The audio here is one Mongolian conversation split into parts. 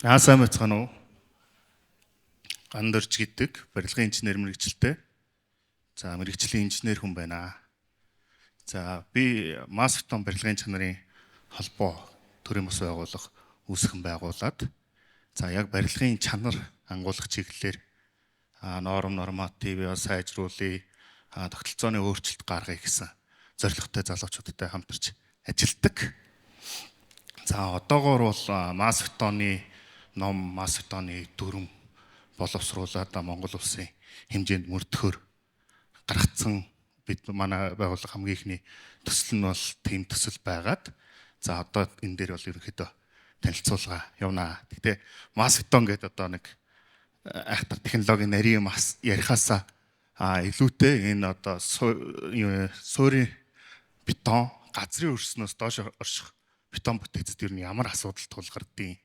Аа, сайн байцгаана уу? Гандөрж гэдэг барилгын инженер мэргэжилтэй. За, мэргэжлийн инженер хүн байна. За, би Масфтон барилгын чанарын холбоо төрийн бас байгууллага үүсгэн байгуулад, за, яг барилгын чанар ангуулах чиглэлээр норм, норматив сайжруулъя, тогтолцооны өөрчлөлт гаргая гэсэн зорилготой залуучуудтай хамтарч ажилладаг. За, одоогоор бол Масфтоны ном, Масфтоны дүрм боловсруулад Монгол улсын хэмжээнд мөрдөхөөр гаргацсан бид манай байгууллага хамгийн ихний төсөл нь бол тийм төсөл байгаад, за, одоо энэ дээр бол ерөнхийдөө танилцуулга явнаа. Гэхдээ Масфтон гэдэг одоо нэг айхтар технологийн нарийн юм ярихаасаа илүүтэй энэ одоо суурийн бетон, газрын өрснөөс доош орших бетон бүтээцэд ер нь ямар асуудал тулгардیں۔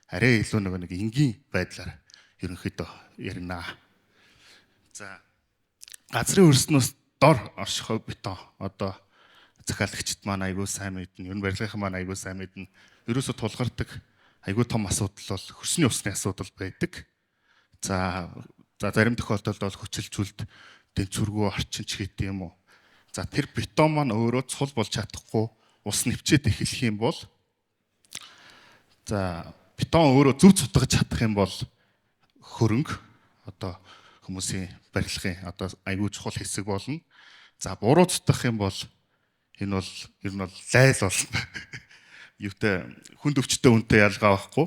Арай илүү нөгөө нэг энгийн байдлаар ерөнхийдөө ярина. За, газрын өрснөөс дор орших бетон одоо захиалагчид маань айгүй сайн мэднэ. Ер нь барилгынхан маань айгүй сайн мэднэ. Ерөөсө тулгардаг айгүй том асуудал бол хөрсний усны асуудал байдаг. За, зарим тохиолдолд бол хүчилжүүлд дэнцвэргүй орчин ч гэдэг юм уу. За, тэр бетон маань өөрөө цул болж чадахгүй ус нэвчээд эхлэх юм бол, за, бетон өөрөө зөв цутгаж чадах юм бол хөрөнгө, одоо хүмүүсийн барилгын одоо айгүй чухал хэсэг болно. За, буруу цутгах юм бол энэ бол ер нь бол лайл болно. Юутай хүнд өвчтөй үнтэй ялгаа байхгүй.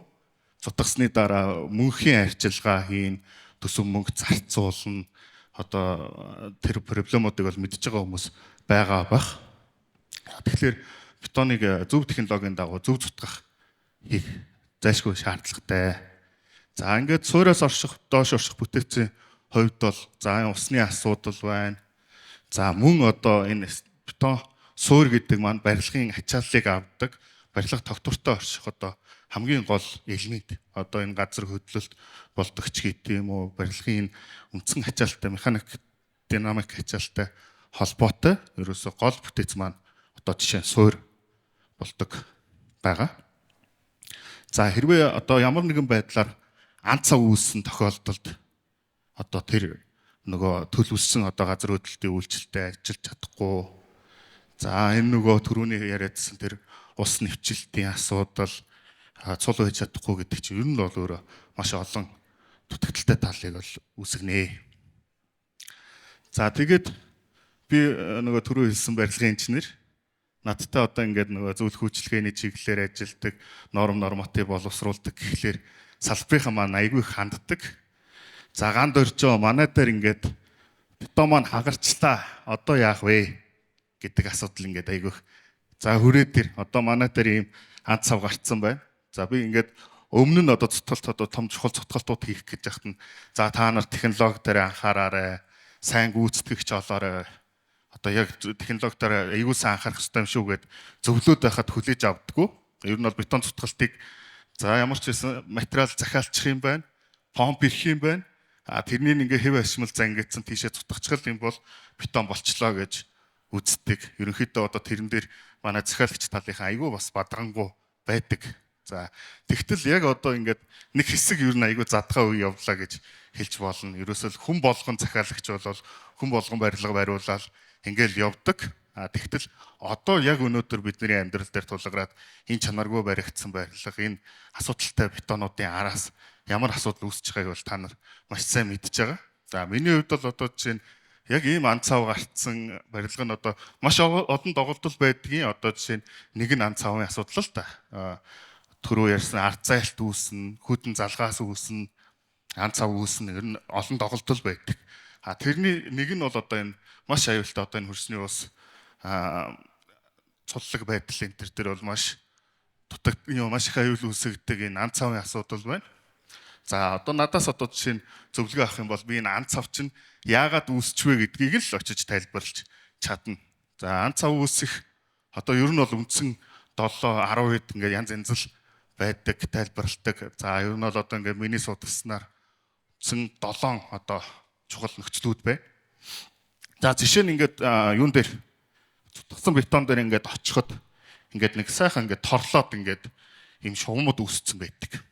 Цутгасны дараа мөнхийн арчилгаа хийн, төсөв мөнгө зарцуулна. Одоо тэр проблемуудыг бол мэдж байгаа хүмүүс байгаа бах. Тэгэхээр бетоныг зөв технологийн дагуу зөв цутгах хийх зайлшгүй шаардлагатай. За, ингээд суураас орших, доош орших бүтээцийн хувьд бол, за, усны асуудал байна. За, мөн одоо энэ бетон суур гэдэг маань барилгын ачааллыг авдаг, барилга тогтвортой орших одоо хамгийн гол элемент. Одоо энэ газар хөдлөлт болдог ч гэдэг юм уу, барилгын энэ үндсэн ачаалттай, механик динамик ачаалттай холбоотой ерөөсө гол бүтээц маань одоо жишээ нь суур болдог байгаа. За, хэрвээ одоо ямар нэгэн байдлаар ан цав үүссэн тохиолдолд одоо тэр нөгөө төлөвлөсөн одоо газар хөдлөлтийн үйлчлэлтэд ажиллаж чадахгүй. За, энэ нөгөө түрүүний яриадсан тэр ус нэвчлэлтийн асуудал, цул байж чадахгүй гэдэг чинь ер нь бол өөрөө маш олон дутагдалтай талыг бол үүсгэнэ. За, тэгээд би нөгөө түрүү хэлсэн барилгын инженер, надтай одоо ингээд нөгөө зөвлөх үйлчилгээний чиглэлээр ажилладаг, норм, норматив боловсруулдаг гэхлээр салбарынхаа маань айгүй их ханддаг. За, ганд оржоо, манай дээр ингээд бетон маань хагарчлаа. Одоо яах вэ гэдэг асуудал ингээд айгүй их. За, хүрээ дээр одоо манай дээр ийм ан цав гарцсан байна. За, би ингээд өмнө нь одоо цутгалт, одоо том чухал цутгалтууд хийх гэж яхад нь, за, та нар технологи дээр анхаараарай. Сайн гүйцэтгэгч олоорой. Одоо яг технологи дээр айгүй сайн анхаарах хэрэгтэй юм шүү гэд зөвлөөд байхад хүлээж авдаггүй. Ер нь бол бетон цутгалтыг, за, ямар ч байсан материал захиалчих юм байна. Помп ирэх юм байна. А тэрний ингээ хэв ашмал зангээдсэн тийшээ цутгачихл юм бол бетон болчлоо гэж үздэг. Ерөнхийдөө одоо тэрэн дээр манай захиалагч талынхаа айгүй бас бадгангуу байдаг. За, тэгтэл яг одоо ингээд нэг хэсэг ер нь айгүй задгаа үе явлаа гэж хэлж болно. Ерөөсөө л хүн болгон захиалагч болол, хүн болгон барилга бариулаад ингээл явдаг. А тэгтэл одоо яг өнөөдөр бидний амьдрал дээр тулгараад энэ чанаргүй баригдсан барилга, энэ асуудалтай бетонуудын араас ямар асуудал үүсэж байгааг бол та нар маш сайн мэдж байгаа. За, миний хувьд бол одоо жишээ нь яг ийм ан цав гарцсан барилга нь одоо маш олон доголдол байдгийн, одоо жишээ нь нэг нь ан цавын асуудал л та. Түрүү ярьсан ард зайлт үүснэ, хүдэн залгаас үүснэ, ан цав үүснэ, ер нь олон доголдол байдаг. А тэрний нэг нь бол одоо энэ маш аюултай одоо энэ хөрсний ус цуллаг байдал энэ төр дээр бол маш дутаг юм, маш их аюул үүсгдэг энэ ан цавын асуудал байна. За, одоо надаас одоо жишээ нь зөвлөгөө авах юм бол би энэ ан цав чинь яагаад үүсч вэ гэдгийг л очиж тайлбарлаж чадна. За, ан цав үүсэх одоо ер нь бол үндсэн 7 10 хэд ингээд янз янз л байдаг, тайлбарладаг. За, ер нь бол одоо ингээд миний судалснаар үндсэн 7 одоо чухал нөхцлүүд байна. За, жишээ нь ингээд юун дээр, цутгасан бетон дээр ингээд очиход ингээд нэг сайхан ингээд торлоод ингээд ийм шугамуд үүссэн байдаг.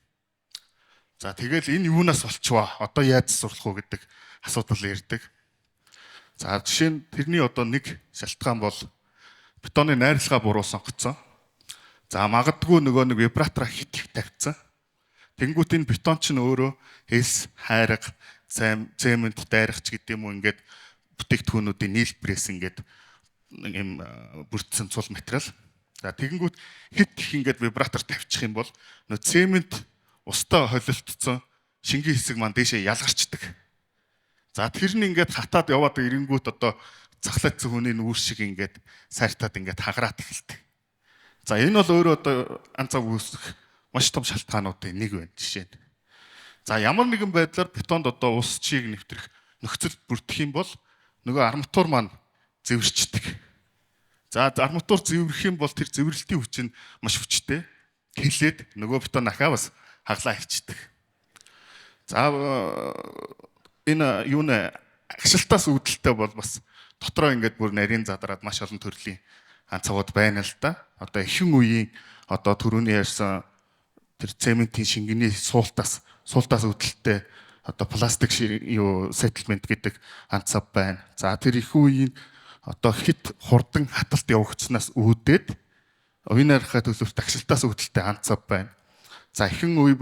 За тэгэл энэ юунаас болчваа? Одоо яаж засварлах уу гэдэг асуудал ярьдаг. За жишээ нь тэрний одоо нэг шалтгаан бол бетоны найрлагаа буруу сонгоцсон. За магадгүй нөгөө нэг вибратораа хит их тавьсан. Тэнгүүт энэ бетон чинь өөрөө элс, хайрга, цемент, дайрагч гэдэг юм уу ингээд бүтээгдэхүүнүүдийн нийлбэрээс ингээд юм бүрдсэн цул материал. За тэгэнгүүт хит их ингээд вибратор тавьчих юм бол нөө цемент устай холилдсон шингэн хэсэг маань дээшээ ялгарчдаг. За тэр нь ингээд хатаад яваад ирэнгүүт одоо цахлаацсан хүний нүүр шиг ингээд сайртаад ингээд хагараад эхэлдэг. За энэ бол өөрөө одоо ан цав үүсэх маш том шалтгаануудын нэг байна жишээ нь. За ямар нэгэн байдлаар бетонд одоо ус чийг нэвтрэх нөхцөл бүрдэх юм бол нөгөө арматур маань зэвэрчдэг. За арматур зэврэх юм бол тэр зэврэлтийн хүч нь маш хүчтэй. Хэлээд нөгөө бетон ахаа бас хаглаа авчдаг. За энэ юу нэ агшилтаас үүдэлтэй бол бас дотроо ингээд бүр нарийн задраад маш олон төрлийн ан цавууд байна л да. Одоо ихэнх үеийн одоо түрүүний ярьсан тэр цементийн шингэний суултаас үүдэлтэй одоо пластик юу settlement гэдэг ан цав байна. За тэр их үеийн одоо хит хурдан хаталт явагдсанаас үүдээд уян архай төлөвт агшилтаас үүдэлтэй ан цав байна. За ихэнх үе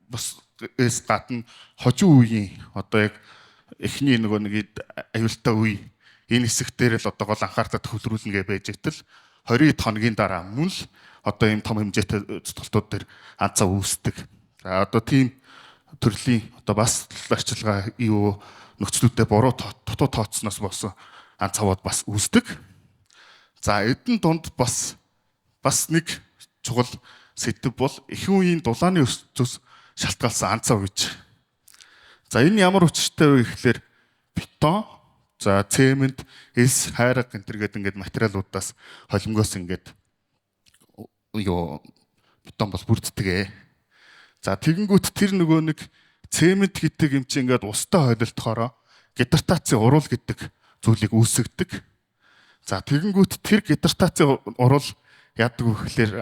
бас эс гадна хожим үеийн одоо яг эхний нөгөө нэг аюултай үе энэ хэсэг дээр л одоо гол анхаарлаа төвлөрүүлнэ гэж байж итэл 20 хоногийн дараа мөн л одоо ийм том хэмжээтэй цутгалтууд дээр ан цав үүсдэг. За одоо тийм төрлийн одоо бас арчилгаа юу нөхцлүүдэд буруу дутуу тооцсноос болсон ан цавууд бас үүсдэг. За эдэн дунд бас нэг чухал сэдэв бол ихэнх үеийн дулааны өсөлтөөс шалтгаалсан ан цав гэж. За энэ ямар учиртай вэ гэхлээр бетон, за цемент, элс, хайрга энэ төр гэдэг ингээд материалуудаас холимгоос ингээд юу бетон бол бүрддэг. За тэгэнгүүт тэр нөгөө нэг цемент гэдэг юм чи ингээд устай холилдохороо гидратацийн уруул гэдэг зүйлийг үүсгдэг. За тэгэнгүүт тэр гидратацийн уруул яадаг вэ гэхлээр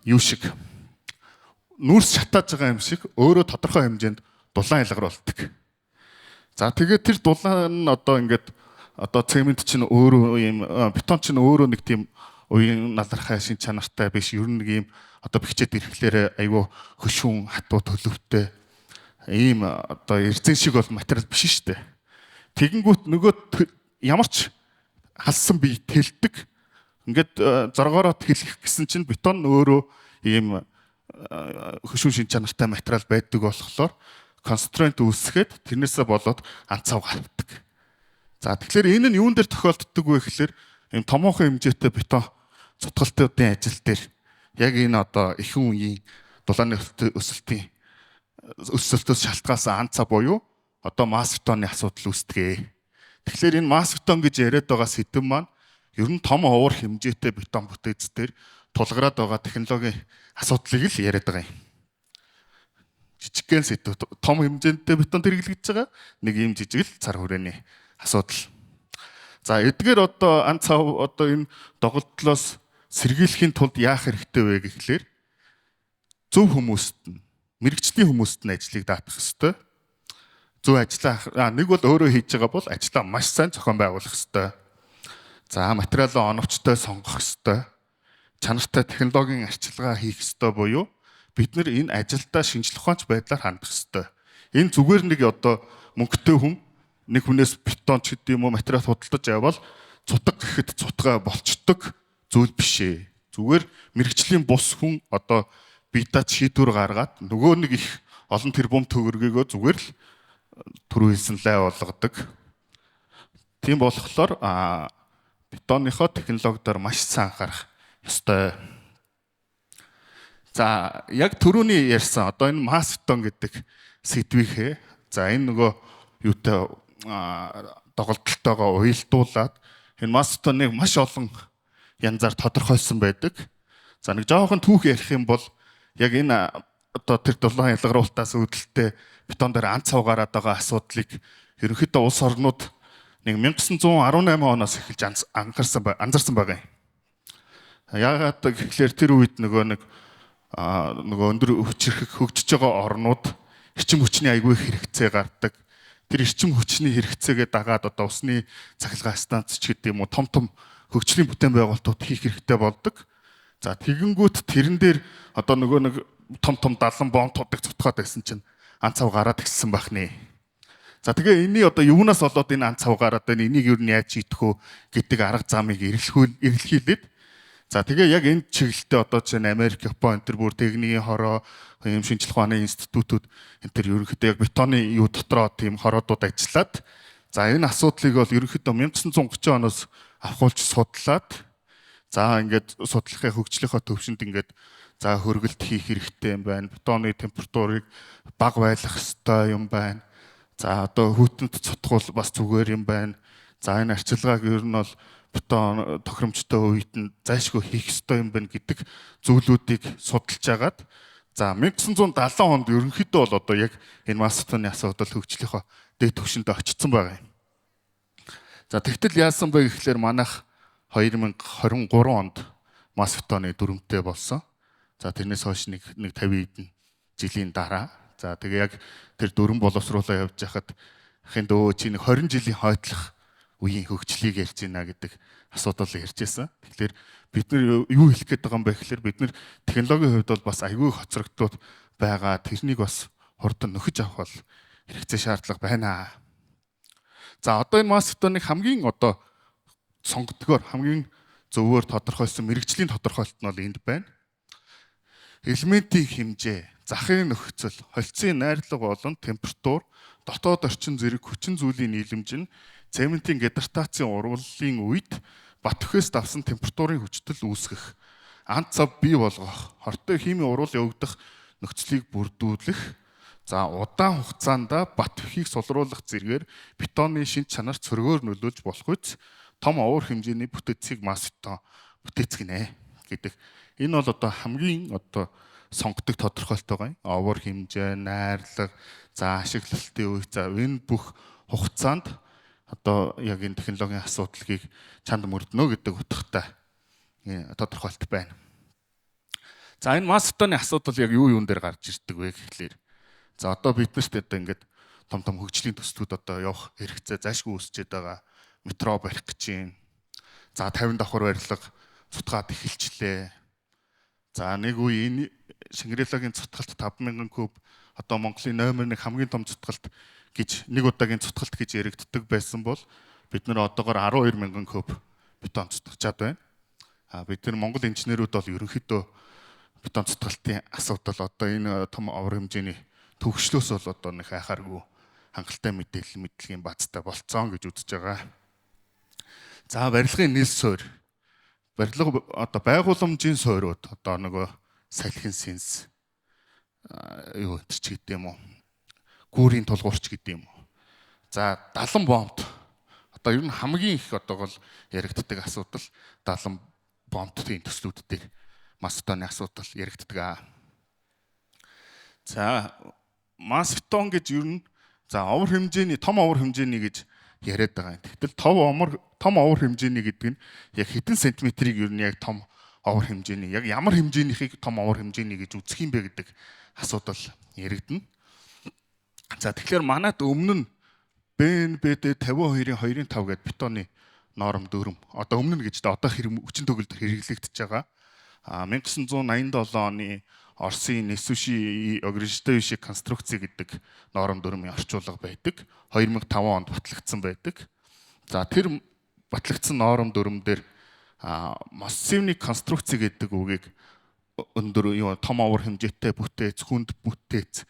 юу шиг нүүрс шатааж байгаа юм шиг өөрөө тодорхой хэмжээнд дулаан ялгаруулдаг. За тэгээд тэр дулаан нь одоо ингээд одоо цемент чинь өөрөө ийм бетон чинь өөрөө нэг тийм уян налархай шин чанартай биш. Ер нь нэг ийм одоо бэхжээд ирэхлээр айгүй хөшүүн хатуу төлөвтэй ийм одоо эрзэн шиг бол материал биш шүү дээ. Тэгэнгүүт нөгөө ямар ч халсан бие тэлдэг. Ингээд зоргоороо тэлэх гэсэн чинь бетон өөрөө ийм хөшүүн шин чанартай материал байдаг болохоор constraint үүсгээд тэрнээсээ болоод ан цав гардаг. За тэгэхээр энэ нь юун дээр тохиолддог вэ гэхлээр ийм томоохон хэмжээтэй бетон цутгалтуудын ажил дээр яг энэ одоо ихэнх үеийн дулааны өсөлтийн өсөлтөөс шалтгаалсан ан цав буюу одоо масс бетоны асуудал үүсдэг. Тэгэхээр энэ масс бетон гэж яриад байгаа сэдэв маань ер нь том овор хэмжээтэй бетон бүтээц дээр тулгараад байгаа технологийн асуудлыг л яриад байгаа юм. Жижигхэн сэдэв том хэмжээндээ бетон хэрэглэгдэж байгаа нэг ийм жижиг л цар хүрээний асуудал. За эдгээр одоо ан цав одоо энэ доголдлоос сэргийлэхийн тулд яах хэрэгтэй вэ гэхлээр зөв хүмүүст нь мэргэжлийн хүмүүст нь ажлыг даатгах ёстой. Зөв ажлаа нэг бол өөрөө хийж байгаа бол ажлаа маш сайн зохион байгуулах ёстой. За материалаа оновчтой сонгох ёстой. Чанартай технологийн арчилгаа хийх ёстой буюу бид нар энэ ажилдаа шинжлэх ухаанч байдлаар хандах ёстой. Энэ зүгээр нэг одоо мөнгөтэй хүн нэг хүнээс бетон ч гэдэг юм уу материал худалдаж аваад цутга гэхэд цутгаа болчдөг зүйл биш ээ. Зүгээр мэргэжлийн бус хүн одоо бие дааж шийдвэр гаргаад нөгөө нэг их олон тэрбум төгрөгийгөө зүгээр л түрүү хэлсэн лай болгодог. Тийм болохоор бетоныхоо технологидоор маш сайн анхаарах ёстой. За яг түрүүний ярьсан одоо энэ масс бетон гэдэг сэдвийнхээ за энэ нөгөө юутай доголдолтойгоо уялдуулаад энэ масс бетоныг маш олон янзаар тодорхойлсон байдаг. За нэг жоохон түүх ярих юм бол яг энэ одоо тэр дулаан ялгаруултаас үүдэлтэй бетон дээр ан цав гараад байгаа асуудлыг ерөнхийдөө улс орнууд нэг 1918 оноос эхэлж анзаарсан байгаа юм. Яагаад гэхлээр тэр үед нөгөө нэг нөгөө өндөр хүчирхэг хөгжиж байгаа орнууд Эрчим хүчний айгүй хэрэгцээ гардаг. Тэр эрчим хүчний хэрэгцээгээ дагаад одоо усны цахилгаан станц ч гэдэг юм уу, том том хөгжлийн бүтээн байгуулалтууд хийх хэрэгтэй болдог. За, тэгэнгүүт тэрэн дээр одоо нөгөө нэг том том 70 бомтуудыг цутгаад байсан чинь ан цав гараад ирсэн байх нэ. За, тэгээ энэний одоо юунаас болоод энэ ан цав гараад байна, энийг юу нь яаж шийдэх үү гэдэг арга замыг эрэлхийлээд, за, тэгээ яг энэ чиглэлдээ одоо чинь Америк, Япон энэ төр бүр техникийн хороо, юм шинжлэх ухааны институтүүд энэ төр ерөнхийдөө яг бетоны юу дотроо тийм хороодууд ажиллаад, за, энэ асуудлыг бол ерөнхийдөө 1930 оноос авахулж судлаад, за, ингээд судлахын хөгжлийнхөө төвшөнд ингээд, за, хөргөлт хийх хэрэгтэй юм байна. Бетоны температурыг бага байлгах хэрэгтэй юм байна. За, одоо хүүтэнд цутгуул бас зүгээр юм байна. За, энэ арчилгааг ер нь бол бетон тохиромжтой үед нь зайшгүй хийх ёстой юм байна гэдэг зүйлүүдийг судалж агаад, за, 1970 онд ерөнхийдөө бол одоо яг энэ масс бетоны асуудал хөгжлийнхөө дээд түвшинд очсон байгаа юм. За, тэгтэл яасан бэ гэхлээр манайх 2023 онд масс бетоны дүрмтэй болсон. За, тэрнээс хойш нэг 50 хэдэн жилийн дараа, за, тэгээ яг тэр дүрэм боловсруулаа явж байхад хин дөө чи нэг 20 жилийн хойтлох үеийн хөгжлийг ярьж байна гэдэг асуудал ярьж байсан. Тэгэхээр бид нар юу хэлэх гээд байгаа юм бэ гэхлээр бид нар технологийн хувьд бол бас айгүй хоцрогдоод байгаа. Тэрнийг бас хурдан нөхөж авах бол хэрэгцээ шаардлага байна. За, одоо энэ масс бетоныг хамгийн одоо сонгодгоор хамгийн зөвөөр тодорхойлсон мэргэжлийн тодорхойлолт нь бол энд байна. Элементийн хэмжээ, захын нөхцөл, холцын найрлага болон температур, дотоод орчин зэрэг хүчин зүйлийн нийлэмж нь цементийн гидратацийн урвалын үед бат бөхөөс давсан температурын хүчтэл үүсгэх, ан цав бий болгох, хортой химийн урвал явагдах нөхцөлийг бүрдүүлэх, за, удаан хугацаанд бат бөхийг сулруулах зэргээр бетоны шинж чанарт сөргөөр нөлөөлж болох үз том овор хэмжээний бүтцийг масс бетон бүтээц гинэ гэдэг. Энэ бол одоо хамгийн одоо сонгодог тодорхойлолт байгаа юм. Овор хэмжээ, найрлага, за, ашиглалтын үе, за, энэ бүх хугацаанд одоо яг энэ технологийн асуудлыг чанд мөрдөнө гэдэг утгатай тодорхойлолт байна. За, энэ масс бетоны асуудал яг юу юун дээр гарч ирдэг вэ гэхлээр, за, одоо бид нарт одоо ингээд том том хөгжлийн төслүүд одоо явах хэрэгцээ зайшгүй үүсчээд байгаа. Метро барих гэж байна. За, 50 давхар барилга цутгаад эхэлчлээ. За, нэг үе энэ Шангрилагийн цутгалт 5000 куб одоо Монголын номер 1 хамгийн том цутгалт гэж нэг удаагийн цутгалт гэж яригддаг байсан бол бид нар одоогоор 12,000 куб бетон цутгачаад байна. А бид нар Монгол инженерүүд бол ерөнхийдөө бетон цутгалтын асуудал одоо энэ том овор хэмжээний төвхшлөөс бол одоо нэг айхааргүй хангалттай мэдээлэл мэдлэгийн базтай болцсон гэж үзэж байгаа. За, барилгын нийл суурь. Барилга одоо байгууламжийн суурьуд одоо нөгөө салхин сенс юу энэ ч гэдэг юм уу. Гүүрийн тулгуурч гэдэг юм уу. За, 70 бомб. Одоо ер нь хамгийн их одоо гол яригддаг асуудал 70 бомбтын төслүүд дээр масс бетоны асуудал яригддаг. За, масс бетон гэж ер нь, за, овор хэмжээний том овор хэмжээний гэж яриад байгаа юм. Тэгтэл том овор хэмжээний гэдэг нь яг хэдэн сантиметрийг ер нь яг том овор хэмжээний яг ямар хэмжээнийхийг том овор хэмжээний гэж үзэх юм бэ гэдэг асуудал яригдана. За, тэгэхээр манад өмнө нь БНБД 52-ын 2-ын 5 гэдэг бетоны норм дүрм одоо өмнө нь гэж одоо хэрэг хүчин төгөлдөр хэрэглэгдэж байгаа. А 1987 оны Оросын Несуши Огрижтевиши конструкци гэдэг норм дүрмийн орчуулга байдаг. 2005 онд батлагдсан байдаг. За, тэр батлагдсан норм дүрм дээр массивны конструкци гэдэг үгийг өндөр юу том овор хэмжээтэй бүтээц, хүнд бүтээц,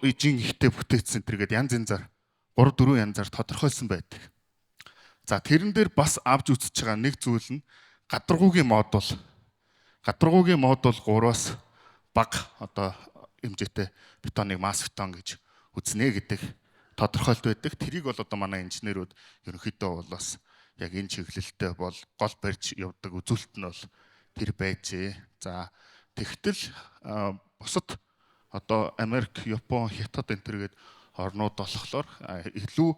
ижин ихтэй бүтээц энэ төргээд янз янзаар 3 4 янзаар тодорхойлсон байдаг. За, тэрэн дээр бас авч үзэж байгаа нэг зүйл нь гадаргуугийн модуль. Гадаргуугийн модуль 3-аас бага одоо хэмжээтэй бетоныг масс бетон гэж үзнэ гэдэг тодорхойлт байдаг. Тэрийг бол одоо манай инженерүүд ерөнхийдөө бол бас яг энэ чиглэлтэй бол гол барьж явдаг үзүүлэлт нь бол тэр байжээ. За, тэгтэл бусад одоо Америк, Япон, Хятад энэ төргээд орнууд болохоор илүү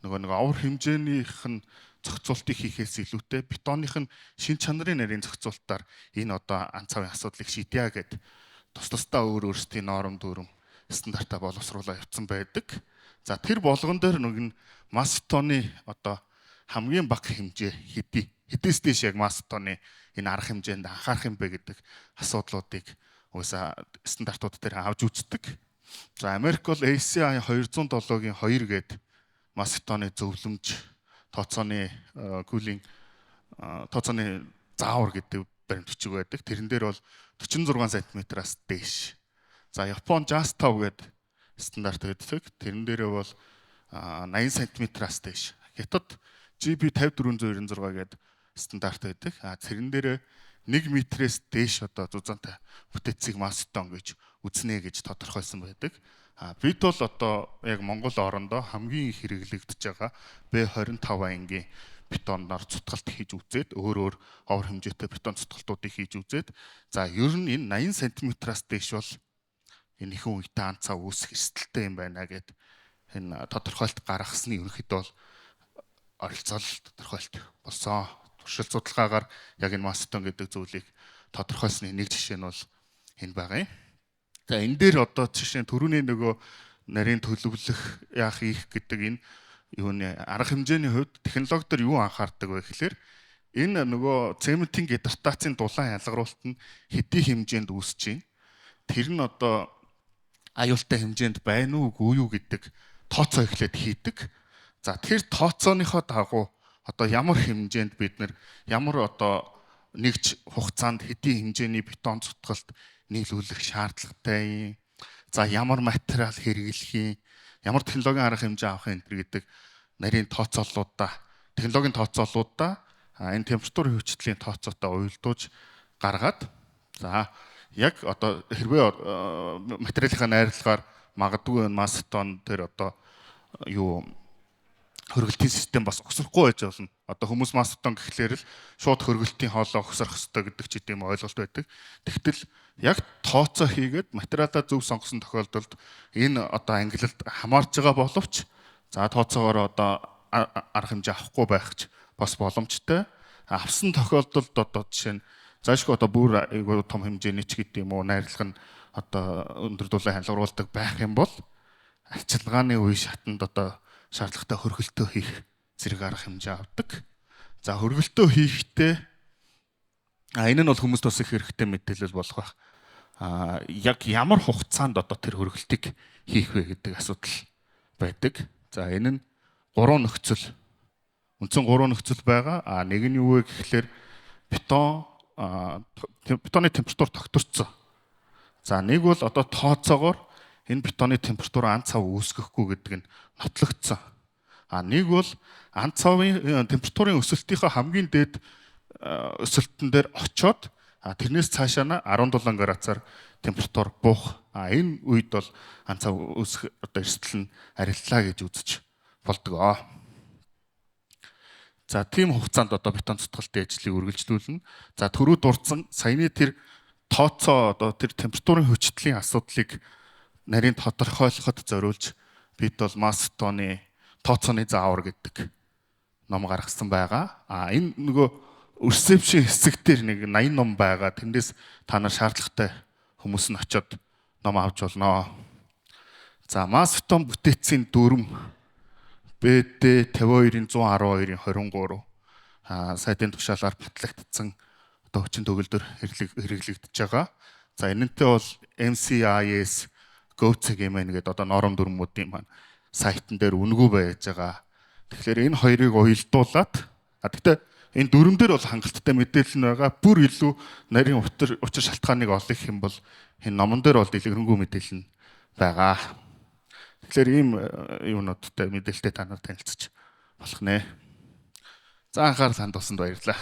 нөгөө нэг овор хэмжээнийх нь зохицуултыг хийхээс илүүтэй бетоных нь шин чанарын нарийн зохицуултаар энэ одоо ан цавын асуудлыг шийдье гэд тус тусдаа өөр өөрсдийн норм дүрм стандартаа боловсруулаад явцсан байдаг. За тэр болгон дээр нэг нь масс бетоны одоо хамгийн бага хэмжээ хэдээс дээш яг масс бетоны энэ арга хэмжээнд анхаарах юм бэ гэдэг асуудлуудыг угаасаа стандартууд дээр авч үздэг. За Америк бол ACI 207-гийн 2 гээд масс бетоны зөвлөмж тооцооны cooling тооцооны заавар гэдэг баримт бичиг байдаг. Тэрэн дээр бол 46 см-аас дээш. За Япон JAS 5 гэдэг стандарт байдаг. Тэрэн дээрээ бол 80 см-аас дээш. Хятад GB 5496 гэдэг стандарт байдаг. А тэрэн дээрээ 1 метрээс дээш одоо зузаантай бүтээцийг масс бетон гэж үзнэ гэж тодорхойлсон байдаг. А бид бол одоо яг Монгол орондоо хамгийн их хэрэглэгдэж байгаа B25 ангийн бетоноор цутгалт хийж үзээд өөр өөр овор хэмжээтэй бетон цутгалтуудыг хийж үзээд за ер нь энэ 80 см-аас дээш бол энэ ихэнх үедээ ан цав үүсэх эрсдэлтэй юм байна гэд энэ тодорхойлт гаргасны ерөнхийдөө бол оролцоол тодорхойлт болсон. Туршил судалгаагаар яг энэ масс бетон гэдэг зүйлийг тодорхойлсны нэг жишээ нь бол энэ байгаа юм. За энэ дээр одоо жишээ нь түрүүний нөгөө нарийн төлөвлөх яах ийх гэдэг энэ юуны арга хэмжээний хувьд технологи дээр юу анхаардаг вэ гэхлээр энэ нөгөө цементийн гидратацийн дулаан ялгаруулалт нь хэдий хэмжээнд үүсэж байна. Тэр нь одоо аюултай хэмжээнд байна уу үгүй юу гэдэг тооцоо эхлээд хийдэг. За тэр тооцооныхоо дагуу одоо ямар хэмжээнд бид нар ямар одоо нэгж хугацаанд хэдий хэмжээний бетон цутгалт нийлүүлэх шаардлагатай юм. За ямар материал хэрэглэх юм, ямар технологийн арга хэмжээ авах юм гэдэг нарийн тооцооллуудаа, технологийн тооцооллуудаа энэ температурын хүчтэлийн тооцоотой уялдуулж гаргаад за яг одоо хэрвээ материалынхаа найрлагаар магадгүй энэ масс бетон тэр одоо юу хөргөлтийн систем бас огсрохгүй байж болно. Одоо хүмүүс масс бетон гэхлээр л шууд хөргөлтийн хоолой огсрох ёстой гэдэг ч гэдэм ойлголт байдаг. Тэгтэл яг тооцоо хийгээд материалаа зөв сонгосон тохиолдолд энэ одоо ангилалд хамаарч байгаа боловч за тооцоогоор одоо арга хэмжээ авахгүй байх ч бас боломжтой. Авсан тохиолдолд одоо жишээ нь заашгүй одоо бүр айгүй том хэмжээний ч гэдэг юм уу найрлага нь одоо өндөр дулаан хялгаруулдаг байх юм бол арчилгааны үе шатанд одоо шаардлагатай хөргөлтөө хийх зэрэг арга хэмжээ авдаг. За хөргөлтөө хийхдээ энэ нь бол хүмүүст бас их хэрэгтэй мэдээлэл болох байх. Яг ямар хугацаанд одоо тэр хөргөлтийг хийх вэ гэдэг асуудал байдаг. За энэ нь гурван нөхцөл. Үндсэн гурван нөхцөл байгаа. А нэг нь юу вэ гэхлээр бетоны температур тогтворцсон. За нэг бол одоо тооцоогоор энэ бетоны температур ан цав үүсгэхгүй гэдэг нь нотлогдсон. А нэг бол ан цавын температурын өсөлтийнхөө хамгийн дээд өсөлтөн дээр очоод тэрнээс цаашаа нь 17 градусаар температур буух. А энэ үед бол ан цав үүсэх одоо эрсдэл нь ариллаа гэж үзэж болдог. За тийм хугацаанд одоо бетон цутгалтын ажлыг үргэлжлүүлнэ. За түрүү дурдсан саяны тэр тооцоо одоо тэр температурын хүчтэлийн асуудлыг нарийн тодорхойлоход зориулж бид бол масс бетоны тооцооны заавар гэдэг ном гаргасан байгаа. А энэ нөгөө ресепшн хэсэг дээр нэг 80 ном байгаа. Тэндээс та нар шаардлагатай хүмүүс нь очиод ном авч болно. За масс бетон бүтээцийн дүрм BD 52-ын 112-ын 23 сайдын тушаалаар батлагдсан одоо хүчин төгөлдөр хэрэглэгдэж байгаа. За энэнтэй бол MCIS GoCGMN гэдэг одоо норм дүрмүүдийн маань сайтн дээр үнэгүй байж байгаа. Тэгэхээр энэ хоёрыг уялдуулаад гэхдээ энэ дүрм дээр бол хангалттай мэдээлэл нь байгаа. Бүр илүү нарийн учир шалтгааныг олох юм бол энэ номон дээр бол дэлгэрэнгүй мэдээлэл нь байгаа. Тэгэхээр ийм юунуудтай мэдээлэлтэй та нар танилцж болох нэ. За анхаарал хандуулсанд баярлалаа.